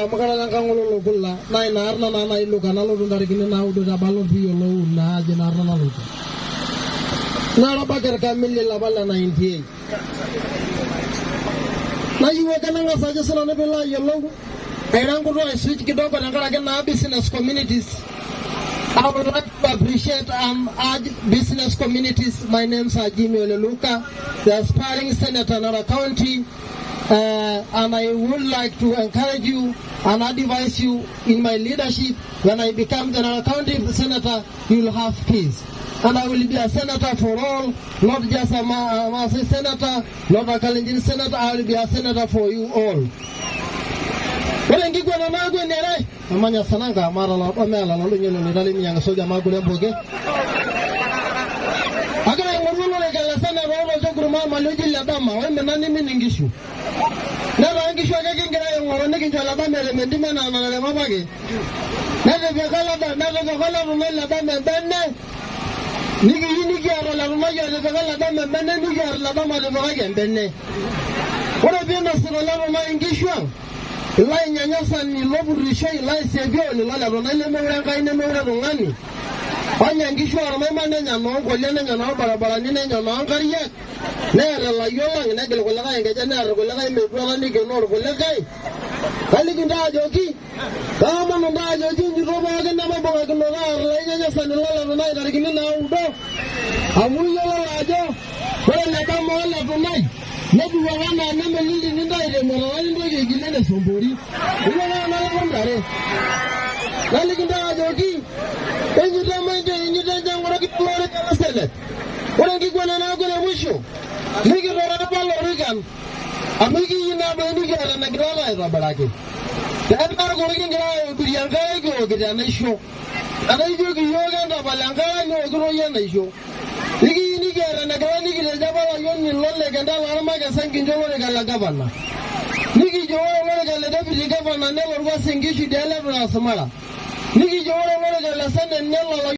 Amu kara lenkang ololokula naa ina arna naa nailuka nalotu ntarikini 9 te ballot piiyiolou naa ajo ina arna nalotu. Nara bucket kamili lapa le 98. Nayieu ake nang'as ajo sinanu piilo ayiolou aira nkutu aisuj kidogo tenkaraki naa business communities. I would like to appreciate and urge business communities. My name is Jimmy Oleluka, the aspiring senator Narok County, and I would like to encourage you and advise you in my leadership. When I become the Narok County senator, you will have peace. And I will be a senator for all, not just a Maasai senator, not a Kalenjin senator. I will be a senator for you all. Ore enkiguana naaku eniare, amanya sananka maata omeela loldoinyo loloita leminyang soja magure mpoke. Agira aing'oru olorika le seneta oota olchogurma amali oji Ledama oimina nimin inkishu. Netaa nkishu ake kingira aing'oru nikincho Ledama erem entim enaa enarem apake. Netipika Letunai Ledama embene, nikiyieu nikiata Letunai otipika Ledama embene, nikiata Ledama otipikaki embene. Ore piinosita Letunai inkishu ang', ilo ainyanyasani, ilo purrishoi, ilo aisiapio, ilo Letunai lemeure Enkai nemeure tung'ani, onya nkishu ormaiman nenya noonkolia nenya noolbarabarani nenya noonkariak, near ilayiok lang' negil kulikae inkejek near kulikae metuata neikenoo irkulikae. Kaliki intae ajoki, kaomonu intae ajoki injuto pookin emaibung'akinoto aar ilo ainyanyasani lo Letunai ntarikini 9, amu iyiololo ajo ore Ledama o Letunai netiu ake anaa enemelili nintayu temuatata nintoki aigilie enesombori. Iyiolo ena lukuny ntare. Naliki intae ajoki enjuto emaincho enjuto enchang'oroki olorika le senet. Ore enkiguana naaku ene musho nikitoro apa lorikan amu ekiyieu naa doi nikiata enegira aitobiraki. Pemeeku ekingira aobirie enkare kiokito enaisho. Etaa ijoki iyiook entapal enkare niokito iyie enaisho. Nikiyieu nikiata enegira nikitejo apa olayioni lolekenta lormakesa enkincho olorika le gavana. Nikijo ore olorika le deputy governor nelo Uasin Ngishu idialo e Transmara. Nikijo ore olorika le senate nelo olayioni.